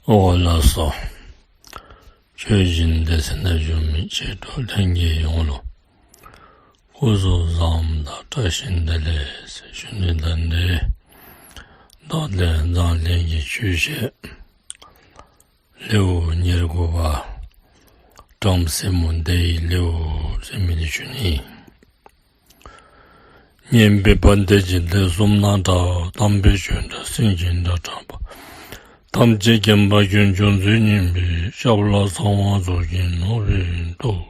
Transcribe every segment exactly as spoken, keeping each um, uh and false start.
འོ་ལགས་སོ། ཆོས་སྦྱིན་སྡེ་ཚན་ནང་བཞུགས་མི་ཆོས་གྲོགས་ལྷན་རྒྱས་ཡོངས་ལུ་སྐུ་གཟུགས་བཟང་དང་བཀྲ་ཤིས་བདེ་ལེགས་ཟེར་ཞུ་ནི་དང་འབྲེལ། ད་ལྟོ་མཛངས་བླུན་གྱི་ཆོས་བཤད་ལེའུ་ཉེར་དགུ་པ། བྲམ་ཟེ་མོ་འདས་ཡི་ལེའུ་ཟེར་མི་འདི་ཞུ་ནི། སྙན་པའི་བ་དན་འཇིག་རྟེན་གསུམ་ན་གྲགས། དམ་པའི་ཆོས་སྒྲ་སེང་ཆེན་སྒྲ་བསྒྲགས་པ། ཐམས་ཅད་མཁྱེན་པ་ཁྱོད་བྱོན་ཚུལ་ཉན་པའི། ཞབས་ལ་ཚངས་དབང་གཙུག་གི་ནོར་བུས་གཏུགས།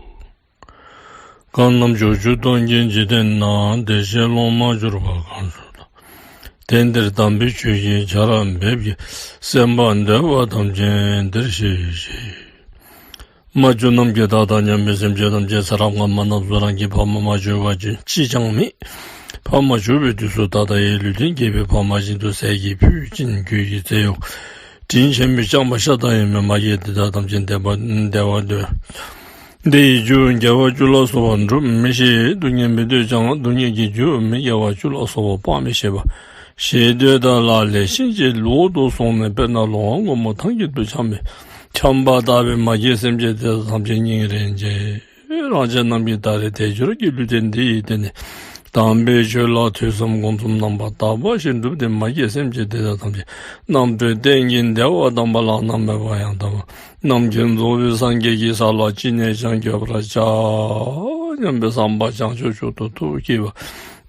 གང་རྣམས་ཕྱོགས་བཅུ་སྟོང་གི་འཇིག་རྟེན་ན། བདེ་གཤེགས་སློབ་མར་གྱུར་པ་གང་སུ་དག། དེང་འདིར་དམ་པའི་ཆོས་ཀྱི་ཆར་འབེབས་ཀྱིས། གསན་པར་འདོད་པ་ཐམས་ཅད་འདིར་གཤེགས་ཤིག། མ་གྱུར་ནམ་མཁའི་མཐའ་དང་མཉམ་པའི་སེམས་ཅན་ཐམས་ཅད་ཚེ་རབས་སྔ་མ་རྣམས་སུ་རང་གི་ཕ་མ་མ་བྱུང་བ་ཅི་ཅིས་ཀྱང་མེད། ཕ་མ་བྱུང་བའི་དུས་སུ་ད་ལྟ་ཡི་ལུས་རྟེན་བསྐྱེད་པའི་ཕ་མ་བཞིན་དུ་ཟས་ཀྱི་ཕུད་བྱིན་གོས་ཀྱི་རྩེ་གཡོགས་དྲིན་ཆེན་པོས་བསྐྱངས་པ་ཤ་སྟག་ཡིན་མོད། མ་གིས་དེ་དག་ཐམས་ཅད་བདེ་བ་བདེ་བ་འདོད། བདེ་བའི་རྒྱུ་དགེ་བ་བཅུ་ལ་སོགས་པ་སྒྲུབ་མི་ཤེས། སྡུག་བསྔལ་མི་འདོད་ཀྱང་སྡུག་བསྔལ་གྱི་རྒྱུ་མི་དགེ་བ་བཅུ་ལ་སོགས་པ་སྤང་མི་ཤེས་པ། ཞེ་འདོད་དང་ལག་ལེན་ཤིན་ཏུ་ལོག་ཏུ་སོང་ནས། དཔེར་ན་ལོང་བ་སྔོན་མོ་ཐང་དཀྱིལ་དུ་འཁྱམས་པའི་འཁྱམས་པ་ལྟ་བུའི་མ་གིས་སེམས་ཅན་དེ་དག་ཐམས་ཅད་སྙིང་རེ་རྗེ། རང་ཅག་རྣམས་ཀྱིས་ད་རེས་དལ་འབྱོར་གྱི་ལུས་རྟེན་འདི་ཡི་སྟེང་ནས་དམ་པའི་ཆོས་ལ་ཐོས་བསམ་སྒོམ་གསུམ་རྣམ་པར་དག་པ་ཞིག་བསྒྲུབས་ཏེ། མ་གིས་སེམས་ཅན་དེ་དག་ཐམས་ཅད་རྣམ་གྲོལ་གཏན་གྱི་བདེ་བ་དམ་པ་ལ་ནམ་མེད་པ་ཡང་དག་པ་རྣམ་མཁྱེན་རྫོགས་པའི་སངས་རྒྱས་ཀྱི་ས་ལ་ཅི་ནས་ཀྱང་འགོད་པར་བྱ་སྙམ་པའི་བསམ་པ་བྱང་ཆུབ་མཆོག་ཏུ་ཐུགས་བསྐྱེད་པ་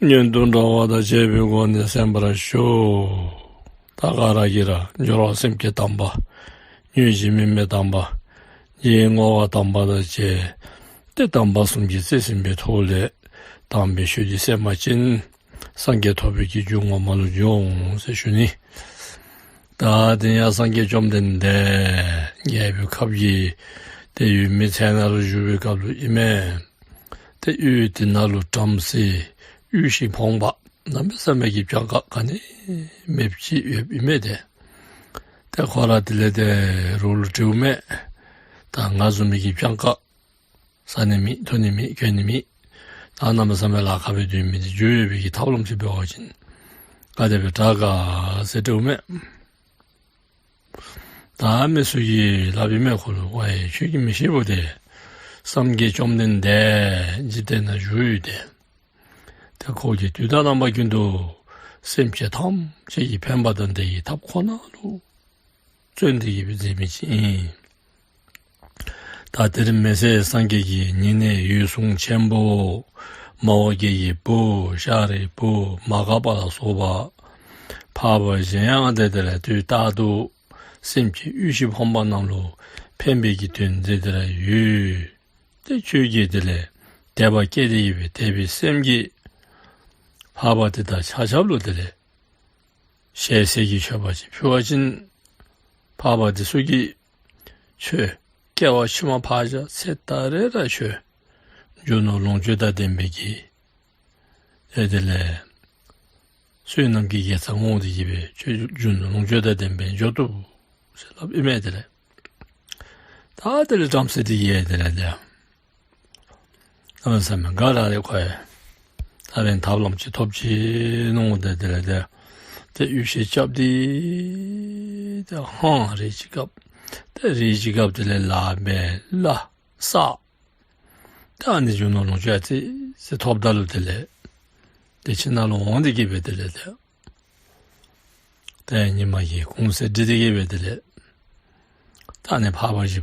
སྔོན་དུ་འགྲོ་བ་དང་བཅས་པའི་སྒོ་ནས་གསན་པར་ཞུ། ད་ག་ར་གིས་ར་སྦྱོར་བ་སེམས་བསྐྱེད་དམ་པ། དངོས་གཞི་དམིགས་མེད་དམ་པ། ཡིད་བསྔོ་བ་དམ་པ་དང་བཅས་ཏེ་དམ་པ་གསུམ་གྱིས་རྩིས་ཟིན་པའི་ཐོག་ལས་དམ་པའི་ཆོས་འདི་གསན་པ་ཅིན་སངས་རྒྱས་ཐོབ་པའི་གི་རྒྱུ་ངོ་མ་ལུ་འབྱུང་ཟེར་ཞུ་ནི། ད་དེ་ཡང་སངས་རྒྱས་བཅོམ་ལྡན་འདས་རྒྱལ་པོའི་ཁབ་ཀྱི་ཏེ་ཡུལ་མི་ཚལ་ནང་ལུ་བཞུགས་པའི་སྐབས་ལུ་ཨིན་མས། ཏེ་ཡུལ་དེ་ནང་ལུ་བྲམ་ཟེ་ཡུལ་ཤིང་ཕོངས་པ་གནམ་མེད་ས་མེད་ཀྱི་སྤྱང་ཀ་ག་ནི་མེདཔ་ཅིག་ཡོདཔ་ཨིན་མས་ཏེ། ཏེ་ཁོ་ར་དེ་ལས་ཏེ་རོགས་ལུ་དྲིཝ་མས། ད་ང་བཟུམ་མའི་གི་སྤྱང་ཀ་བཟའ་ནི་མེད་འཐུང་ནི་མེད་གྱོན་ནི་མེད། ད་གནམ་མེད་ས་མེད་ལཱ་ཁག་སྦེ་སྡོད་མི་འདི་རྒྱུ་ཡོད་པའི་གི་ཐབས་ལམ་ཅིག་འབད་བ་ཅིན་ག་དེ་སྦེ་དྲག་ག་ཟེར་དྲིཝ་མས། ད་མི་ཚུ་གིས་སླབ་ཨིན་མས་ཁོ་ལུ། ཝའི་ཁྱོད་ཀྱིས་མི་ཤེས་པོ་ཏེ་སངས་རྒྱས་བཅོམ་ལྡན་འདས་འཇིག་རྟེན་ནང་བཞུགས་ཡོད་ཏེ། ཏེ་ཁོ་གིས་དུས་དང་རྣམ་པ་ཀུན་ཏུ་སེམས་ཅན་ཐམས་ཅད་ཀྱི་ཕན་པ་དང་བདེ་བའི་ཐབས་ཁོ་ན་ལུ་བརྩོན་ཏེ་གི་སྦེ་མཛད་མི་ཅིག་ཨིན། ད་དེར་མི་ཚེ་སངས་རྒྱས་ཀྱི་ཉེ་གནས་འོད་སྲུང་ཆེན་པོ་མོའུ་འགལ་གྱི་བུ་ཤཱ་རིའི་བུ་མ་འགགས་པ་ལ་སོགས་པ་འཕགས་པ་གཞན་ཡང་ཏེ་དེ་ལས་དུས་རྟག་ཏུ་སེམས་ཅན་ཡུལ་ཤིང་ཕོངས་པ་རྣམས་ལུ་ཕན་པའི་གི་དོན་མཛད་དེ་ར་ཡོད། ཏེ་ཁྱོད་ཀྱིས་དེ་ལས་དད་པ་བསྐྱེད་དེ་ཡོད་པའི་དད་པའི་སེམས་ཀྱིས་འཕགས་པ་དེ་དག་ཆ་ཁྱབ་ལུ་དེ་ལས་ཞལ་ཟས་ཀྱི་མཆོད་པ་ཅིག་ཕུལ་བ་ཅིན་འཕགས་པ་དེ་ཚུ་གིས་ཁྱོད་སྐྱེ་བ་ཕྱི་མ་ཕར་བཞག་ཚེ་ད་རེས་ར་ཁྱོད་རྒྱུ་ནོར་ལོངས་སྤྱོད་དང་ལྡན་པའི་གི་ཨེ་དེ་ལས་བསོད་ནམས་ཀྱི་དགེ་རྩ་བསྔོ་སྟེ་གི་སྦེ་ཁྱོད་རྒྱུ་ནོར་ལོངས་སྤྱོད་དང་ལྡན་པའི་འགྱོ་བཏུབ་ཟེར་སླབ་ཨིན་མས། དེ་ལས་ད་དེ་ལས་བྲམ་ཟེ་དེ་གིས་དེ་ལས་ཏེ་གནམ་མེད་ས་མེད་དགའ་ར་རེ་ཁོ་ཡང་ད་རེས་ཐབས་ལམ་ཅིག་ཐོབ་ཅི་མནོ་སྟེ་དེ་ལས་ཏེ་ཏེ་ཡུལ་ཤིང་རྐྱབ་སྟེ་ཏེ་ཧང་རེ་ཅིག་རྐྱབ། ཏེ་རེ་ཅིག་རྐྱབ་དེ་ལས་ལཱ་འབད་ལཱ་བསགས། ད་ཨ་ནི་རྒྱུ་ནོར་ལོངས་སྤྱོད་ཨ་ཙི་ཙི་ཐོབ་ད་ལུ་དེ་ལས་ཏེ་ཁྱིམ་ནང་ལུ་འོང་སྟེ་གི་སྦེ་དེ་ལས་ཏེ་ཏེ་ཉིན་མ་གི་གུང་ཟས་སྒྲིག་སྟེ་གི་སྦེ་དེ་ལས་ད་ཨ་ནི་འཕགས་པ་བཞི་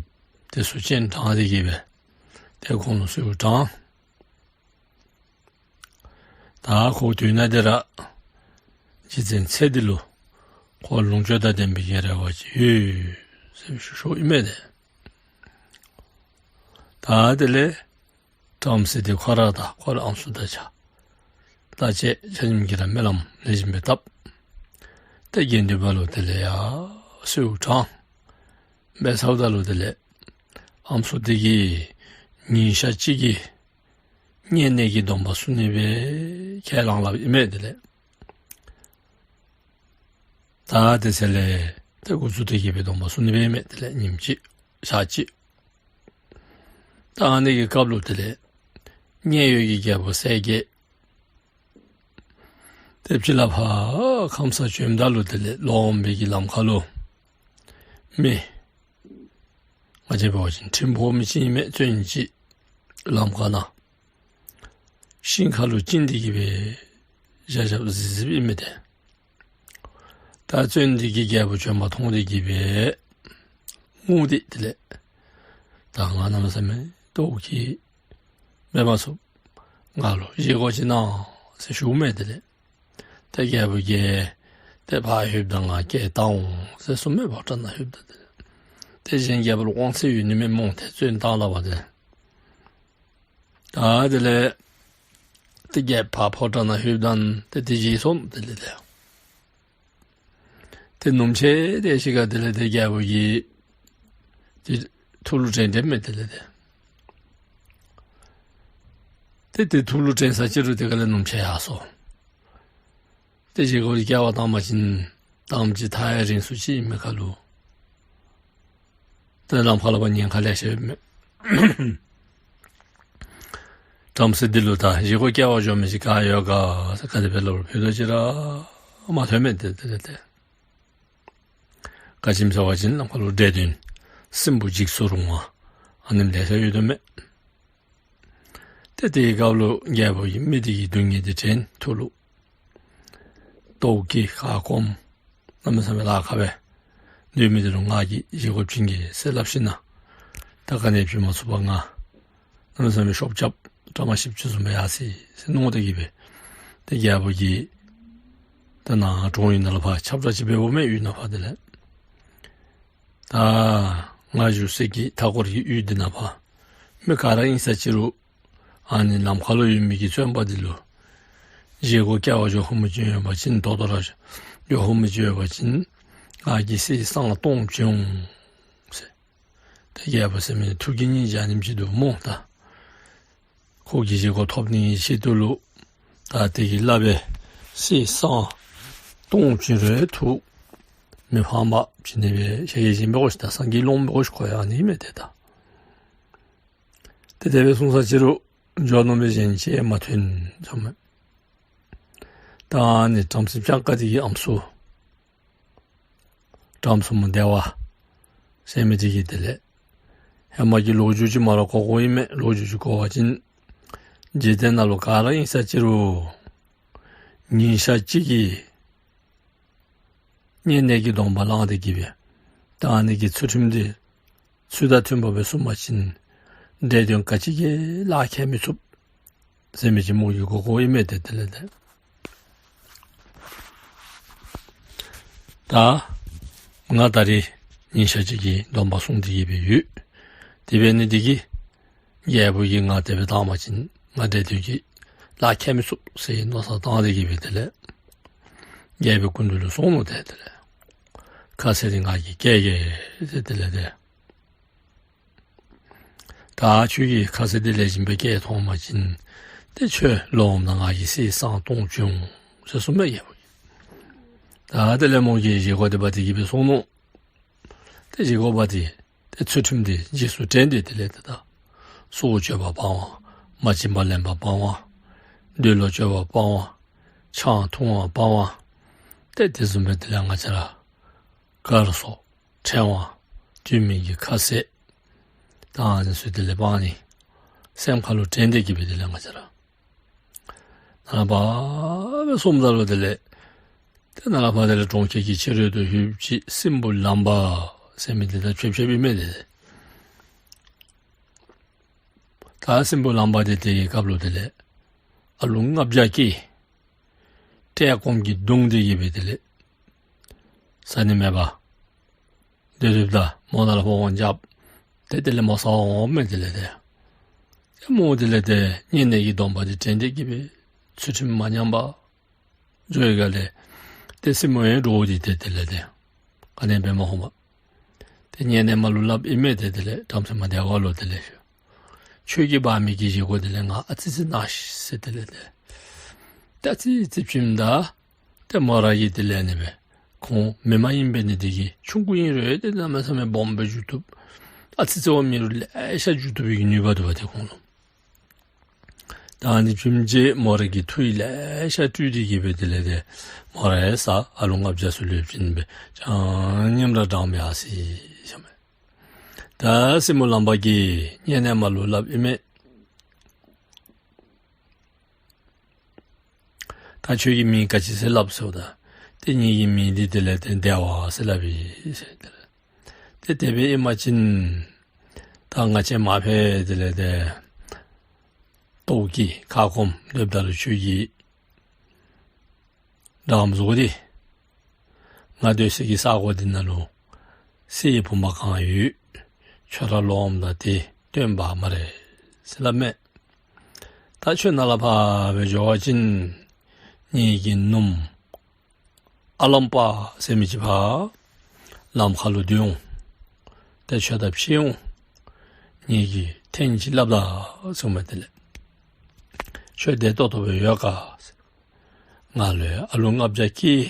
དེ་ཚུ་སྤྱན་དྲངས་ཏེ་གི་སྦེ་ཏེ་ཁོང་ལུ་གསོལཝ་དྲངས། ད་ཁོ་དུས་ནང་དེ་ར་རྗེ་བཙུན་ཚེ་འདི་ལུ་ཁོ་ལོངས་སྤྱོད་དང་ལྡན་པའི་གི་རེ་བ་ཅིག་ཡོད་ཟེར་ཞུ་ཞུཝ་ཨིན་མས་ཏེ། ད་དེ་ལས་བྲམ་ཟེ་དེ་ཁོ་ར་དང་ཁོ་རའི་ཨམ་སྲུ་དང་ཆ་ད་ཅི་ཆ་མཉམ་གྱིས་ར་སྨོན་ལམ་ལེགས་ཤོམ་སྦེ་བཏབ། ཏེ་དགེ་འདུན་པ་ལུ་དེ་ལས་ཡང་གསོལཝ་དྲངས། འབད་ཚརཝ་ད་ལུ་དེ་ལས་ཨམ་སྲུ་དེ་གིས་ཉིན་ཞག་གཅིག་གི་བསྙེན་གནས་ཀྱི་སྡོམ་པ་བསྲུང་ནི་སྦེ་ཁས་བླངས་སླབ་ཨིན་མས། དེ་ལས་ད་དེ་ཚེ་ལས་ཏེ་འགོ་བཙུགས་ཏེ་གི་སྦེ་སྡོམ་པ་བསྲུང་ནི་སྦེ་ཨིན་མས། དེ་ལས་ཉིནམ་གཅིག་ཞག་གཅིག། ད་ཨ་ནི་གི་སྐབས་ལུ་དེ་ལས་མཉན་ཡོད་ཀྱི་རྒྱལ་པོ་གསལ་རྒྱལ་ཏེ་ཕྱི་ལས་ཕར་ཁམས་སངས་བྱོནམ་ད་ལུ་དེ་ལས་ལོག་འོང་པའི་གི་ལམ་ཁ་ལུ་མི་ ང་བཅས་འབད་བ་ཅིན་ཁྲིམས་ཕོག་མི་ཅིག་ཨིན་མས། བཙོན་ཅིག་ལམ་ཁ་ནང་ཤིང་ཁ་ལུ་བཅིངས་ཏེ་གི་སྦེ་བཞག་བཞགཔ་གཟིགས་གཟིགསཔ་ཨིན་མས་ཏེ། ད་བཙོན་འདི་གི་རྒྱལ་པོ་བྱོནམ་མཐོང་སྟེ་གི་སྦེ་ངུ་སྟེ་དེ་ལས་ད་ང་གནམ་མེད་ས་མེད་ལྟོཝ་བཀྱེས་འབད་མ་ཚུགས། ང་ལུ་བཞེས་སྒོ་ཅིག་གནང་ཟེར་ཞུཝ་མས། དེ་ལས་ཏེ་རྒྱལ་པོ་གིས་ཏེ་ཕར་ལྷོདཔ་ད་ང་སྐད་བཏང་འོང་ཟེར་གསུངམ་མས། ཕོ་བྲང་ནང་ལྷོདཔ་ད་དེ་ལས་ཏེ་གཞན་རྒྱལ་པོ་ལུ་དབང་ཚད་ཡོད་ནི་མས་སྨོ། ཏེ་བཙོན་བཏང་ད་པ་ཏེ། ད་དེ་ལས་ཏེ་རྒྱལཔོ་ཕར་ཕོ་བྲང་ནང་ལྷོདཔ་ད་ཏེ་དེ་བཞེས་སོང་། དེ་ལས་ཏེ་ཏེ་ནུབ་ཕྱེད་དེ་ཅིག་ཁར་དེ་ལས་ཏེ་རྒྱལ་པོ་གིས་ཏེ་ཐུགས་ལུ་དྲན་དྲནམ་མས། དེ་ལས་ཏེ་ཏེ་ཐུགས་ལུ་དྲན་ས་ཅིག་རུང་དེ་ཁ་ལས་ནུབ་ཕྱེད་ཡར་སོང་། ཏེ་བཞེས་སྒོ་སྐྱེལ་བར་བཏང་པ་ཅིན་དང་པ་ཅིག་ཐག་ཡང་རིང་སུ་ཅིག་ཨིན་མི་ཁར་ལུ་ཏེ་ལམ་ཁ་ལུ་ཕར་ཉེན་ཁ་ལེ་ཤ་ཡོདཔ་མས། བྲམ་ཟེ་འདི་ལུ་ད་བཞེས་སྒོ་སྐྱེལ་བར་འགྱོ་མི་ཅིག་ག་ཡོད་ག་ཟེར་ག་དེ་སྦེ་སླབ་རུང་ཕུད་རྡོག་ཅིག་ར་མ་ཐོནམ་མས། ཏེ་དེ་ལས་ཏེ་ག་ཅི་སྨོ་ཟེར་བ་ཅིན་ལམ་ཁ་ལུ་འདྲེ་གདོན་སྲིན་པོ་འཇིགས་སུ་རུང་བ་ཨ་ནེམ་ལེ་ཤ་ཡོད་དོ་མས། ཏེ་དེའི་སྐབས་ལུ་རྒྱལ་པོ་གིས་མི་དེ་གི་སྡུག་བསྔལ་དེ་དྲན། ཐུགས་ལུ་ལྟོཝ་བཀྱེས་ཁ་སྐོམ་གནམ་མེད་ས་མེད་ལཱ་ཁག་སྦེ་སྡོད་མི་དེ་ལུ་ང་གིས་བཞེས་སྒོ་བྱིན་གེ་ཟེར་སླབ་ཞིནམ་ད་ག་ནི་བྱིན་མ་ཚུགས་པར་ང་གནམ་མེད་ས་མེད་ཤོབ་རྐྱབ་དྲག་མ་ཤེསཔ་ཅིག་བཟུམ་སྦེ་ཡར་སོ་ཡི་ཟེར་མནོ་སྟེ་གི་སྦེ་ཏེ་རྒྱལ་པོ་གིས་ད་ནཱ་གྲོང་ཡུལ་ནང་ལུ་ཕར་ཁྱབ་བསྒྲགས་ཅིག་འབདཝ་མས། ཡུལ་ནང་ཕར་དེ་ལས་ད་ང་བཞུགས་སའི་གི་མཐའ་འཁོར་གྱི་ཡུལ་འདི་ནང་ཕར་མི་ག་ར་ཨིན་ས་ཅིག་རུང་ཨ་ནི་ལམ་ཁ་ལུ་ཡོད་མི་གི་བཙོན་པ་འདི་ལུ་བཞེས་སྒོ་སྐྱེལ་བར་འགྱོ་ཁོམ་ཅིག་ཡོད་པ་ཅིན་ད་ལྟོ་ར་འགྱོ་ཁོམ་ཅིག་ཡོད་པ་ཅིན་ང་གིས་གསེར་སྲང་སྟོང་བྱིན་འོང་ཟེར། ཏེ་རྒྱལ་པོ་ཟེར་མི་ཐུགས་ཀྱི་སྙིང་རྗེ་ཨ་ནེམ་ཅིག་འདུག་སྨོ། ད་ཁོ་གིས་བཞེས་སྒོ་ཐོབ་ནི་གི་ཆེད་དུ་ལུ་ད་དེ་གི་ལགཔ་སྦེ་གསེར་སྲང་སྟོང་བྱིན་རུང་ཐུགས་མི་ཕངས་པར་བྱིན་ནི་སྦེ་ཤེས་ཀྱི་བཞིན་སྦེ་ཁོ་ཤི་ད་སངས་རྒྱས་ལོངམ་སྦེ་ཁོ་ཤི་ཁོ་ཡང་ཨ་ནི་མས། ཏེ་ད་ཏེ་དེ་སྦེ་གསུངས་ས་ཅིག་རུང་འགྱོ་ནི་མི་གཞན་ཅིག་མ་ཐོན་ཟེརཝ་མས། ད་ཨ་ནི་བྲམ་ཟེ་སྤྱང་ཀ་དེ་གི་ཨམ་སྲུ་བྲམ་ཟེ་མོ་བདེ་བ་ཟེར་མི་དེ་གིས་དེ་ལས་ཧེ་མ་གི་ལོ་རྒྱུས་ཅིག་མར་གོ་དགོ་ཨིན་མས། ལོ་རྒྱུས་ཅིག་གོ་བ་ཅིན་འཇིག་རྟེན་ནང་ལུ་ག་ར་ཨིན་ས་ཅིག་རུང་ཉིན་ཞག་གཅིག་གི་བསྙེན་གནས་ཀྱི་སྡོམ་པ་བླངས་ཏེ་གི་སྦེ་ད་ཨ་ནི་གི་ཚུལ་ཁྲིམས་དེ་ཚུལ་དང་མཐུནམ་སྦེ་སྲུང་པ་ཅིན་འདྲེ་གདོན་ག་ཅི་གིས་ལཱ་ཁྱད་མི་ཚུགས་ཟེར་མི་ཅིག་མོ་གིས་གོ་དགོ་ཨིན་མས། ཏེ་དེ་ལས་ཏེ་ད་ང་ད་རིས་ཉིན་ཞག་གཅིག་གི་སྡོམ་པ་སྲུང་སྟེ་གི་སྦེ་ཡོད། དེ་འབད་ནི་དེ་གིས་རྒྱལ་པོ་གིས་ང་དེ་སྦེ་བཏང་པ་ཅིན་ང་འདྲེ་གདོན་གྱིས་ལཱ་ཁྱད་མི་ཚུགས་ཟེར་མནོ་བསམ་བཏང་སྟེ་གི་སྦེ་དེ་ལས་རྒྱལ་པོའི་སྐུ་མདུན་ལུ་སོང་ནུག། ཏེ་དེ་ལས་ཁ་ཟས་འདི་ང་གིས་བསྐྱལ་གེ་ཟེར། དེ་ལས་ཏེ་ད་ཁྱོད་ཀྱིས་ཁ་ཟས་འདི་ལེགས་ཤོམ་སྦེ་བསྐྱལ་ཐོབ་པ་ཅིན་ཏེ་ཁྱོད་ལོགམ་ད་ང་གིས་གསེར་སྲང་སྟོང་བྱིན་འོང་ཟེར་གསུངམ་མས་རྒྱལ་པོ་གིས། ད་དེ་ལས་མོ་གིས་བཞེས་སྒོ་དེ་འབག་སྟེ་གི་སྦེ་སོང་ནུག། ཏེ་བཞེས་སྒོ་འབག་སྟེ་ཏེ་ཚུལ་ཁྲིམས་དེ་རྗེས་སུ་དྲན་ཏེ་དེ་ལས་ཏེ་ད་སྲོག་གཅོད་པ་སྤང་བ། མ་བྱིན་པར་ལེན་པ་སྤང་བ། འདོད་ལོག་སྤྱོད་པ་སྤང་བ། ཆང་འཐུང་བ་སྤང་བ། ཏེ་དེ་བཟུམ་སྦེ་དེ་ལས་ང་བཅས་ར་གར་སོགས་ཕྲེང་བ་དུས་མིན་གྱི་ཁ་ཟས་ད་ཨ་ནི་ཚུ་དེ་ལས་སྤང་ནི་སེམས་ཁ་ལུ་དྲན་ཏེ་གི་སྦེ་དེ་ལས་ང་བཅས་ར་ནཱ་ལས་ཕར་སྦེ་སོངམ་ད་ལུ་དེ་ལས་ཏེ་ནཱ་ལས་ཕར་དེ་ལས་གྲོང་ཁྱེར་གྱི་ཕྱི་རོལ་དུ་ཡོད་ཅི་སྲིན་པོ་ལམ་པ་ཟེར་མི་དེ་དང་ཕྱད་ཕྱདཔ་ཨིན་མས། ཏེ་ད་སྲིན་པོ་ལམ་པ་དེ་དེའི་སྐབས་ལུ་དེ་ལས་ཨ་ལུ་ལྔ་བརྒྱ་ཀྱིས་བཀྲེས་སྐོམ་གྱིས་གདུངས་ཏེ་གི་སྦེ་དེ་ལས་ཟ་ནི་མེད་པར་སྡོད་སྡོདཔ་ད་མོ་ནཱ་ལས་ཕར་འོང་རྐྱབ། ཏེ་དེ་ལས་མོ་ཟ་བར་འོངམ་མས། དེ་ལས་ཏེ་ཏེ་མོ་དེ་ལས་ཏེ་བསྙེན་གནས་ཀྱི་སྡོམ་པ་དེ་དྲན་ཏེ་གི་སྦེ་ཚུལ་ཁྲིམས་མ་ཉམས་པར་འགྱོ་བའི་སྒང་ལས་ཏེ་སྲིན་མོ་ཡང་འདྲོགས་ཏེ་ཏེ་དེ་ལས་ཏེ་ག་ནི་འབད་མ་ཤེས་པར་ཏེ་བསྙེན་གནས་མ་ལུ་སླབ་ཨིན་མས། ཏེ་དེ་ལས་བྲམ་ཟེ་མོ་བདེ་བ་ལུ་དེ་ལས་ཁྱོད་ཀྱིས་འབག་མི་གི་བཞེས་སྒོ་དེ་ལས་ང་ཨ་ཙི་ཙི་གནང་ཤིག་ཟེར། དེ་ལས་ཏེ་ཏེ་ཨ་ཙི་ཙི་བྱིནམ་ད་ཏེ་མོ་ར་གིས་དེ་ལས་ཨ་ནི་སྦེ་ཁོང་མི་མ་ཡིན་པའི་ནི་དེ་གིས་ཆུང་ཀུ་ཨིན་རུང་ཏེ་གནམ་མེད་ས་མེད་སྦོམ་སྦེ་འགྱུར་བཏུབ། ཨ་ཙི་ཙི་བ་མེན་རུང་ལེ་ཤ་འགྱུར་བཏུབ་པའི་གི་ནུས་པ་འདུག་པ་ཏེ་ཁོང་ལུ། ད་ཨ་ནི་བྱིནམ་ཅིག་མོ་ར་གིས་མཐུ་ཡིས་ལེ་ཤ་སྤྲུལ་ཏེ་གི་སྦེ་དེ་ལས་ཏེ་མོ་ར་ཡང་ཟ། ཨ་ལུ་ལྔ་བརྒྱ་ཚུ་ལུ་བྱིན་སྦེ་ཅང་ཉམས་ར་དྲག་མི་ཡར་སོ་ཡི་ཟེར་མས། ད་ ད་སྲིངམོ་ལམ་པ་གིས་ངེ་གནས་མ་ལུ་སླབ་ཨིན་མས། ད་ཁྱོད་ཀྱི་མིང་ག་ཅི་ཟེར་སླབ་ཟེརཝ་ད། ཏེ་ངེ་གི་མིང་འདི་དེ་ལས་ཏེ་བདེ་བ་ཟེར་སླབ་ཨིན་ཟེར། དེ་ལས་ཏེ་དེ་སྦེ་ཨིན་པ་ཅིན་ད་ང་བཅས་མ་ཕར་དེ་ལས་ཏེ་ལྟོཝ་བཀྱེས་ཁ་སྐོམ་སྡོདཔ་ད་ལུ་ཁྱོད་ཀྱི་འགྲམ་བཟོ་སྟེ་ང་སྡོད་སའི་གི་ས་གོ་འདི་ནང་ལུ་གསེར་བུམ་པ་གང་ཡོད། ཁྱོད་ར་ལོངམ་ད་དེ་སྟོན་འབག་སྨ་རེ་ཟེར་སླབ་མས། ད་ཁྱོད་ནཱ་ལས་ཕར་སྦེ་འགྱོ་བ་ཅིན་ངེ་གི་ནུམོ་ཨ་ལམ་པ་ཟེར་མི་ཅིག་ཕར་ལམ་ཁ་ལུ་སྡོད་འོང་། ཏེ་ཁྱོད་དང་ཕྱད་འོང་། ངེ་གི་ཐེངས་ཅིག་སླབ་ད་ཟེར་མས། དེ་ལས་ཁྱོད་བདེ་ཏོག་ཏོ་སྦེ་ཡོད་ག་ཟེར། ང་ལུ་ཡང་ཨ་ལུ་ལྔ་བརྒྱ་སྐྱེས།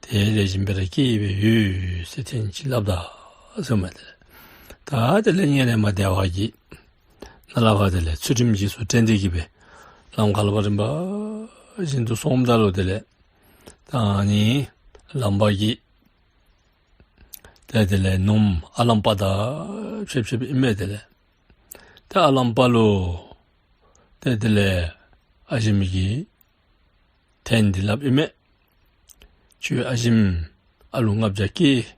ཏེ་ལེགས་ཤོམ་སྦེ་ར་སྐྱེས་སྦེ་ཡོད་ཟེར་ཐེངས་ཅིག་སླབ་ད་ཟེར་མས། དེ་ལས་ད་དེ་ལས་ངེ་གནས་མ་བདེ་བ་གིས་ནཱ་ལས་ཕར་དེ་ལས་ཚུལ་ཁྲིམས་ཀྱི་ཚུལ་དྲན་ཏེ་གི་སྦེ་ལམ་ཁ་ལུ་ཕར་རིམ་པ་བཞིན་དུ་སོངམ་ད་ལུ་དེ་ལས་ད་ཨ་ནི་ལམ་པ་གིས་ཏེ་དེ་ལས་ནུམོ་ཨ་ལམ་པ་དང་ཕྱད་ཕྱདཔ་ཨིན་མས། དེ་ལས་ཏེ་ཨ་ལམ་པ་ལུ་ཏེ་དེ་ལས་ཨ་ཞེམོ་གིས་ཐེངས་འདི་སླབ་ཨིན་མས། ཁྱོད་ཨ་ཞེམོ་ཨ་ལུ་ལྔ་བརྒྱ་སྐྱེས།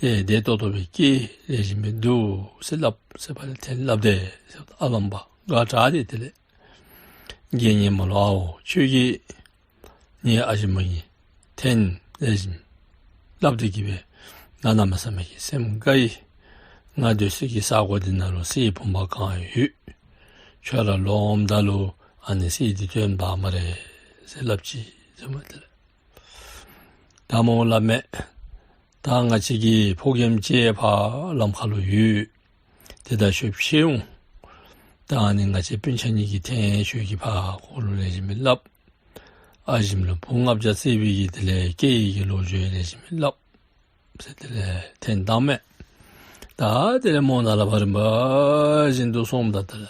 ཏེ་བདེ་ཏོག་ཏོ་སྦེ་སྐྱེས། ལེགས་ཤོམ་སྦེ་འདུག་ཟེར་སླབ་ཟེར་ཕར་ལས་ཐེངས་སླབ་དེས་ཟེརཝ་ད་ཨ་ལམ་པ་དགའ་དྲགས་ཏེ་དེ་ལས་རྒན་ངན་མ་ལུ་ཨའོ་ཁྱོད་ཀྱིས་ངེའི་ཨ་ཞེམོ་གི་ཐེངས་ལེགས་ཤོམ་སླབ་སྟེ་གི་སྦེ་ང་གནམ་མེད་ས་མེད་ཀྱི་སེམས་དགའ་ཡི། ང་སྡོད་སའི་གི་ས་གོ་འདི་ནང་ལུ་གསེར་བུམ་པ་གང་ཡོད། ཁྱོད་ར་ལོངམ་ད་ལུ་ཨ་ནི་གསེར་འདི་སྟོན་འབག་སྨ་རེ་ཟེར་སླབ་ཅི་ཟེར་མས། དེ་ལས་ད་མོ་སླབ་མས། ད་ང་བཅས་ཀྱི་ཕོ་རྒནམ་ཅིག་ཕར་ལམ་ཁ་ལུ་ཡོད། ཏེ་ད་ཁྱོད་ཕྱད་འོང་། ད་ཨ་ནི་ང་བཅས་སྤུན་ཆ་གཉིས་ཀྱིས་ཐེངས་ཁྱོད་ཀྱིས་ཕར་ཁོ་ལུ་ལེགས་ཤོམ་སྦེ་སླབ། ཨ་ཞེམོ་ལུ་བུ་ལྔ་བརྒྱ་བཙས་པའི་གི་དེ་ལས་སྐྱེ་བའི་གི་ལོ་རྒྱུས་ལེགས་ཤོམ་སྦེ་སླབ་ཟེར་དེ་ལས་ཐེངས་བཏང་མས། ད་དེ་ལས་མོ་ནཱ་ལས་ཕར་རིམ་པ་བཞིན་དུ་སོངམ་ད་དེ་ལས་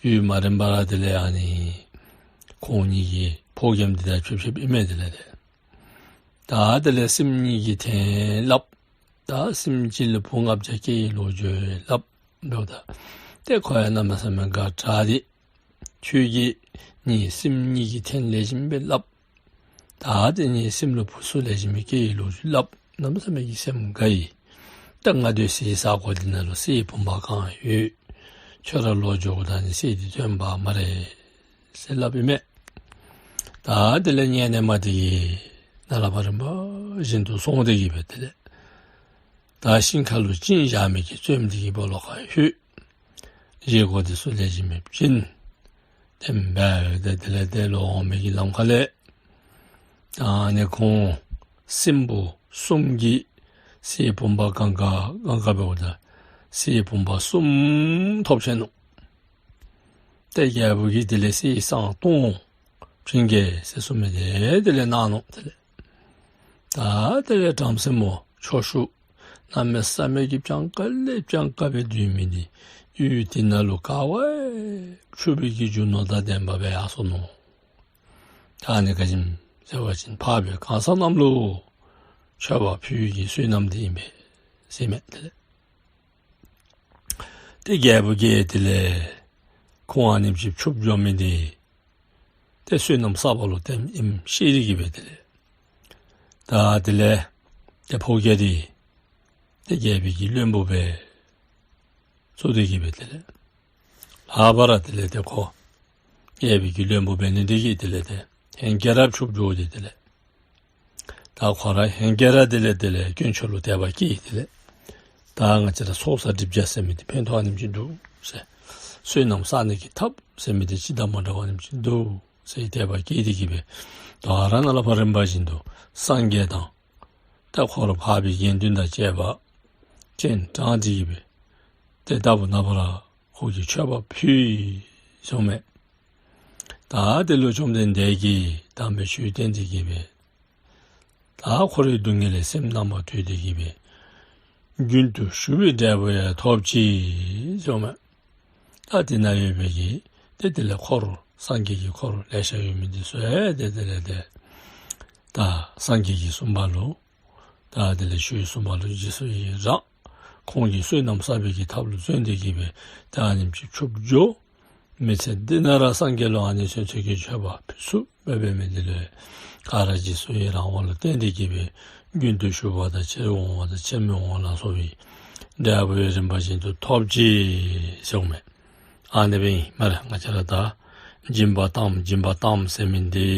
ཡུན་མ་རིངམ་པར་དེ་ལས་ཨ་ནི་ཁོང་གཉིས་ཀྱི་ཕོ་རྒནམ་འདི་དང་ཕྱད་ཕྱདཔ་ཨིན་མས། དེ་ལས་ཏེ་ད་དེ་ལས་སྲིངམོ་གཉིས་ཀྱིས་ཐེངས་སླབ། ད་སྲིངམོ་གཅིག་ལུ་བུ་ལྔ་བརྒྱ་སྐྱེ་བའི་ལོ་རྒྱུས་སླབ་འབདཝ་ད་ཏེ་ཁོ་ཡང་གནམ་མེད་ས་མེད་དགའ་དྲགས་ཏེ་ཁྱོད་ཀྱིས་ངེའི་སྲིངམོ་གཉིས་ཀྱི་ཐེངས་ལེགས་ཤོམ་སྦེ་སླབ། ད་ཏེ་ངེའི་སྲིངམོ་ལུ་བུ་ཚུ་ལེགས་ཤོམ་སྦེ་སྐྱེ་བའི་ལོ་རྒྱུས་སླབ། གནམ་མེད་ས་མེད་ཀྱི་སེམས་དགའ་ཡི། ད་ང་སྡོད་སའི་ས་གོ་འདི་ནང་ལུ་གསེར་བུམ་པ་གང་ཡོད། ཁྱོད་ར་ལོག་འགྱོཝ་ད་ཨ་ནི་གསེར་འདི་སྟོན་འབག་སྨ་རེ་ཟེར་སླབ་ཨིན་མས། ད་དེ་ལས་ངེ་གནས་མ་འདི་གིས་ནཱ་ལས་ཕར་རིམ་པ་བཞིན་དུ་སོང་སྟེ་གི་སྦེ་དེ་ལས་ད་ཤིང་ཁ་ལུ་བཅིངས་བཞག་མི་གི་བཙོནམ་འདི་གི་སྦོ་ལོགས་ཁར་ལྷོད། བཞེས་སྒོ་འདི་ཚུ་ལེགས་ཤོམ་སྦེ་བྱིན། དེ་སྦེ་དེ་ལས་དེ་ལོག་འོང་མི་གི་ལམ་ཁ་ལས་ད་ཨ་ནི་ཁོང་སྲིངམོ་གསུམ་གྱིས་གསེར་བུམ་པ་གང་ག་གང་ག་འབདཝ་ད་གསེར་བུམ་པ་གསུམ་ཐོབ་ཆི་ནུག། ཏེ་རྒྱལ་པོ་གིས་དེ་ལས་གསེར་སྲང་སྟོང་བྱིན་གེ་ཟེར་གསུངས་མི་དེ་དེ་ལས་གནང་ནུག། དེ་ལས་ད་དེ་ལས་བྲམ་ཟེ་མོ་ཁྱོ་ཤུག་གནམ་མེད་ས་མེད་ཀྱི་སྤྱང་ཀ་ལས་སྤྱང་ཀ་སྦེ་སྡོད་མི་འདི་ཡུལ་འདི་ནང་ལུ་དཀའ་བ་སྤྱོད་པའི་གི་རྒྱུ་ནོར་དང་ལྡནམ་སྦེ་ཡར་སོ་ནུག། ད་ཨ་ནི་ག་ཅི་སྨོ་ཟེར་བ་ཅིན་འཕགས་པའི་གང་ཟག་རྣམས་ལུ་མཆོད་པ་ཕུལ་བའི་གི་བསོད་ནམས་འདི་ཨིན་པས་ཟེར་མས། དེ་ལས་ཏེ་རྒྱལ་པོ་གིས་དེ་ལས་ཁོང་ཨ་ནེམ་ཅིག་ཕྱུགཔོ་འགྱོ་མི་འདི་ཏེ་བསོད་ནམས་བསགས་པ་ལུ་བརྟེན་ཨིནམ་ཤེས་ཏེ་གི་སྦེ་དེ་ལས་ད་དེ་ལས་ཏེ་ཕོ་རྒྱས་འདི་ཏེ་རྒྱལ་པོའི་གི་བློན་པོ་སྦེ་བཙུགས་ཏེ་གི་སྦེ་དེ་ལས་ལྷག་པར་དེ་ལས་ཏེ་ཁོ་རྒྱལ་པོའི་གི་བློན་པོ་འབད་ནི་དེ་གིས་དེ་ལས་ཏེ་ཧེང་སྐལ་ར་ཕྱུགཔོ་འགྱོ་སྟེ་དེ་ལས་ད་ཁོ་ར་ཧེང་སྐལ་ར་དེ་ལས་དེ་ལས་དཀོན་མཆོག་ལུ་དད་པ་སྐྱེས། དེ་ལས་ད་ང་བཅས་ར་ཚོགས་བསགས་སྒྲིབ་སྦྱང་ཟེར་མི་འདི་ཕན་ཐོགས་ཨ་ནེམ་ཅིག་འདུག་ཟེར། བསོད་ནམས་བསགས་ནི་གི་ཐབས་ཟེར་མི་འདི་ཅི་དང་མ་འདྲཝ་ཨ་ནེམ་ཅིག་འདུག་ཟེར་དད་པ་སྐྱེས་ཏེ་གི་སྦེ་དོ་རུང་ནཱ་ལས་ཕར་རིམ་པ་བཞིན་དུ་སངས་རྒྱས་དང་ད་ཁོ་ར་འཕགས་པའི་དགེ་འདུན་དང་བཅས་པ་སྤྱན་དྲངས་ཏེ་གི་སྦེ་ཏེ་ལྟ་བུ་ནཱ་ཕར་ཁོ་གིས་མཆོད་པ་ཕུལ་ཡི་ཟེར་མས། ད་དེ་ལུ་བཅོམ་ལྡན་འདས་ཀྱིས་དམ་པའི་ཆོས་བསྟན་ཏེ་གི་སྦེ་ད་འཁོར་བའི་སྡུག་བསྔལ་ལས་སེམས་རྣམ་པར་གྲོལ་ཏེ་གི་སྦེ་རྒྱུན་དུ་ཞུགས་པའི་འབྲས་བུ་ཡང་ཐོབ་ཅི་ཟེར་མས། ད་དེ་ན་ཡོད་པའི་གི་ཏེ་དེ་ལས་འཁོར་སངས་རྒྱས་ཀྱི་འཁོར་ལེ་ཤ་ཡོད་མི་འདི་ཚུ་ཡང་ཏེ་དེ་ལས་ཏེ་ད་སངས་རྒྱས་ཀྱིས་གསུངས་པ་ལུ་ད་དེ་ལས་ཆོས་གསུངས་པ་ལུ་རྗེས་སུ་ཡི་རང་ ཁོང་གིས་བསོད་ནམས་བསགས་པའི་གི་ཐབས་ལུ་བརྩོན་ཏེ་གི་སྦེ་ཏེ་ཨ་ནེམ་ཅིག་ཕྱུགཔོ་འགྱོ། མི་ཚེ་འདི་ནང་ར་སངས་རྒྱས་ལུ་ཨ་ནི་ཚུན་ཚོད་ཀྱི་མཆོད་པ་ཕུལ་ཚུགསཔ་འབད་འབད་མི་འདི་ལུ་ག་ར་རྗེས་སུ་ཡི་རང་བ་ལུ་བརྟེན་ཏེ་གི་སྦེ་རྒྱུན་དུ་ཞུགས་པ་དང་ཕྱིར་འོང་བ་དང་ཕྱིར་མི་འོང་བ་ལ་སོགས་པའི་འབྲས་བུ་ཡང་རིམ་པ་བཞིན་དུ་ཐོབ་ཅི་ཟེར་འོང་མས། ཨ་ནི་སྦེ་ཨིན་སྨ་རེ། ང་བཅས་ར་ད་སྦྱིན་པ་བཏངམ་སྦྱིན་པ་བཏངམ་ཟེར་མི་འདི་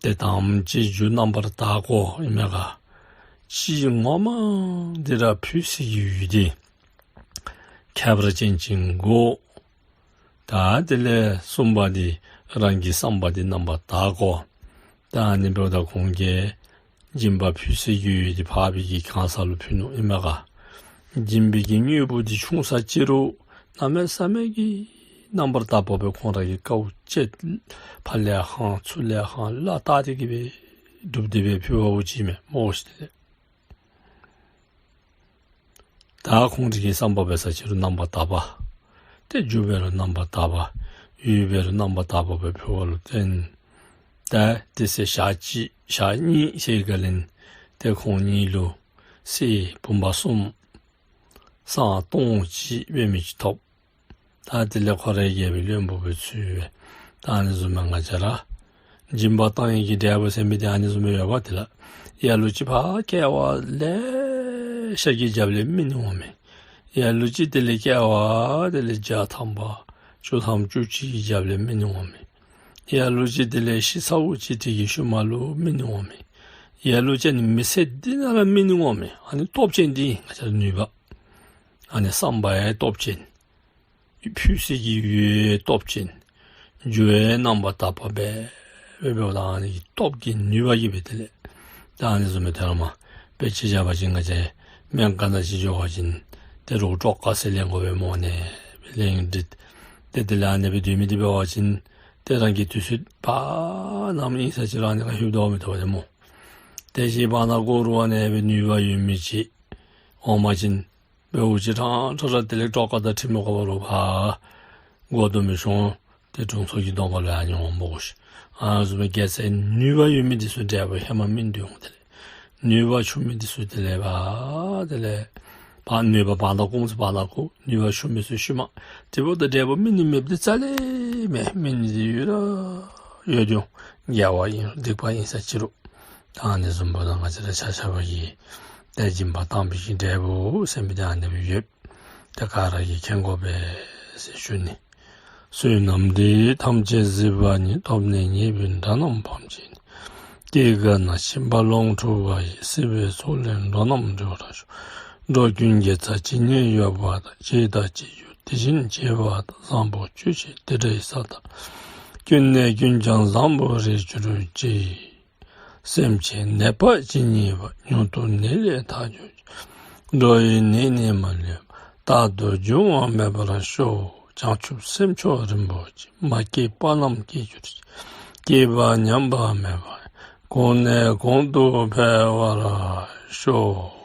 ཏེ་དང་པ་ཅིག་རྒྱུ་རྣམ་པར་དག་དགོ་ཨིན་མས་ག། ཅིག་ངོ་མ་འདི་ར་ཕུལ་སའི་གི་ཡུལ་འདི་ཁྱད་པར་ཅན་ཅིག་དགོ། ད་དེ་ལས་གསུམ་པ་འདི་རང་གི་བསམ་པ་འདི་རྣམ་པར་དག་དགོ། ད་ཨ་ནི་འབདཝ་ད་ཁོང་གིས་སྦྱིན་པ་ཕུལ་སའི་གི་ཡུལ་འདི་འཕགས་པའི་གི་གང་ཟག་ལུ་ཕུལ་ནུག་ཨིན་མས་ག། སྦྱིན་པའི་གི་དངོས་པོ་འདི་ཆུང་ས་ཅིག་རུང་གནམ་མེད་ས་མེད་ཀྱི་རྣམ་པར་དག་པ་སྦེ་ཁོང་ར་གིས་དཀའཝ་སྤྱད་ཕར་ལས་ཧང་ཚུར་ལས་ཧང་ལག་བསྟར་ཏེ་གི་སྦེ་སྒྲུབ་སྟེ་སྦེ་ཕུལ་བ་ཅིན་མས་སྨོ་ཤིག་ཏེ། ད་ཁོང་རའི་གི་བསམ་པ་འབད་ས་ཅིག་རུང་རྣམ་པར་དག་པ། ཏེ་རྒྱུ་འབད་རུང་རྣམ་པར་དག་པ། ཡུལ་འབད་རུང་རྣམ་པར་དག་པ་སྦེ་ཕུལ་བ་ལུ་བརྟེན། ད་དེ་ཚེ་ཞག་གཅིག་ཞག་གཉིས་ཟེར་ག་ལས་ཏེ་ཁོང་གཉིས་ལུ་གསེར་བུམ་པ་གསུམ་སྲང་སྟོང་གཅིག་འབད་མི་ཅིག་ཐོབ། ད་དེ་ལས་ཁོ་རའི་རྒྱལ་པོའི་བློན་པོ་སྦེ་ཚུད་པས། ད་ཨ་ནི་བཟུམ་སྦེ་ང་བཅས་ར་སྦྱིན་པ་བཏང་ནི་གི་འབྲས་བུ་ཟེར་མི་འདི་ཨ་ནི་བཟུམ་སྦེ་ཡོདཔ་འདི་ལགས། ལ་ལུ་ཅིག་ཕར་སྐྱེ་བ་ལེ་ཤ་གི་རྒྱབ་ལས་སྨིན་ནི་འོང་མས། ལ་ལུ་ཅིག་དེ་ལས་སྐྱེ་བ་དེ་ལས་བརྒྱ་ཐམ་པ་བཅུ་ཐམ་བཅུ་གཅིག་གི་རྒྱབ་ལས་སྨིན་ནི་འོང་མས། ལ་ལུ་ཅིག་དེ་ལས་ཤི་ཚརཝ་ཅིག་དེ་གི་ཤུལ་མ་ལུ་སྨིན་ནི་འོང་མས། ལ་ལུ་ཅིག་ནི་མི་ཚེ་འདི་ནང་ར་སྨིན་ནི་འོང་མས། ཨ་ནི་སྟོབས་ཅན་འདི་ང་བཅས་ར་ནུས་པ། ཨ་ནི་བསམ་པའི་སྟོབས་ཅན། ཕུལ་སའི་གི་ཡུལ་སྟོབས་ཅན། རྒྱུ་ཡང་རྣམ་པར་དག་པ་སྦེ་འབད་འབདཝ་ད་ཨ་ནི་གི་སྟོབས་ཀྱི་ནུས་པ་གིས་སྦེ་དེ་ལས་ད་ཨ་ནི་བཟུམ་སྦེ་ཐལ་མ་དཔེ་ཅིག་བཞག་པ་ཅིན་ང་བཅས་སྨན་ཁང་ནང་ཅིག་འགྱོ་བ་ཅིན་ཏེ་རོགས་སྤྲོ་དཀའ་སེ་ལེན་དགོ་པས་སྨོ། ཨ་ནི་སྦེ་ལེན་འདི་ཏེ་དེ་ལས་ཨ་ནི་སྦེ་སྡོད་མི་འདི་འབད་བ་ཅིན་ཏེ་རང་གི་དུས་ཚོད་ཕར་ནམ་ཨིན་ས་ཅིག་ར་ཨ་ནི་ཁར་ལྷོད་དོ་མི་ཐོབ་པས་སྨོ། དེ་བཞིན་བར་ན་གོ་རུང་ཨ་ནི་སྦེ་ནུས་པ་ཡོད་མི་ཅིག་འོང་པ་ཅིན་འབདཝ་ཅིག་ཕྲང་ཕྲང་ར་དེ་ལས་སྤྲོ་དཀའ་དང་ཁྲིམས་མི་དགོ་པ་རུང་ཕར་དགོ་དོ་མི་ཤོང་། ཏེ་དྲུང་འཚོ་གི་གདོང་ཁ་ལུ་ཨ་ནི་འོང་སྨོ་ཤིག། ཨ་ནི་བཟུམ་སྦེ་རྒྱལ་སྲས་ནུས་པ་ཡོད་མི་འདི་ཚུ་འབྲས་བུ་ཧེ་མ་སྨིན་ཏེ་འོང་། དེ་ལས་ནུས་པ་ཆུང་མི་འདི་ཚུ་དེ་ལས་ཕར་དེ་ལས་ཕར་ནུས་པ་བར་ན་ཁུངས་སུ་བར་ན་ཁུངས་ནུས་པ་ཆུང་མི་ཚུ་ཤུལ་མ། དེ་འབདཝ་ད་འབྲས་བུ་སྨིན་ནི་མེདཔ་འདི་རྩ་ལས་མེད། སྨིན་ནི་འདི་ཡོད་ར་ཡོད་དེ་འོང་། དགེ་བ་ཨིན་སྡིག་པ་ཨིན་ས་ཅིག་རུང་། ད་ཨ་ནི་བཟུམ་འབདཝ་ད་ང་བཅས་ར་ཆ་ཁྱབ་ཀྱིས་ཏེ་སྦྱིན་པ་བཏང་བའི་གི་འབྲས་བུ་ཟེར་མི་འདི་ཨ་ནི་སྦེ་ཡོད། ཏེ་ག་ར་གིས་མཁྱེན་དགོ་པས་ཟེར་ཞུ་ནི། བསོད་ནམས་འདི་ཡིས་ཐམས་ཅད་གཟིགས་པ་ཉིད། ཐོབ་ནས་ཉེས་པའི་དགྲ་རྣམས་ཕམ་བྱས་ནས། སྐྱེ་རྒ་ན་འཆིའི་རྦ་ཀློང་འཁྲུགས་པ་ཡི། སྲིད་པའི་མཚོ་ལས་འགྲོ་རྣམས་སྒྲོལ་བར་ཤོག། འགྲོ་ཀུན་དགེ་རྩ་ཇི་སྙེད་ཡོད་པ་དང་། བྱས་དང་བྱེད་འགྱུར་དེ་བཞིན་བྱེད་པ་དང་། བཟང་པོ་སྤྱོད་ཕྱིར་དེ་འདྲ་ཡི་ས་དག་ལ། ཀུན་ནས་ཀུན་ཀྱང་བཟང་པོར་རེག་གྱུར་ཅིག། སེམས་ཅན་ནད་པ་ཇི་སྙེད་པ། མྱུར་དུ་ནད་ལས་ཐར་གྱུར་ཅིག། འགྲོ་བའི་ནད་ནི་མ་ལུས་པ། རྟག་ཏུ་འབྱུང་བ་མེད་པར་ཤོག། བྱང་ཆུབ་སེམས་མཆོག་རིན་པོ་ཆེ། མ་སྐྱེས་པ་རྣམས་སྐྱེ་གྱུར་ཅིག། སྐྱེས་པ་ཉམས་པ་མེད་པ། གོང་ནས་གོང་དུ་འཕེལ་བར་ཤོག།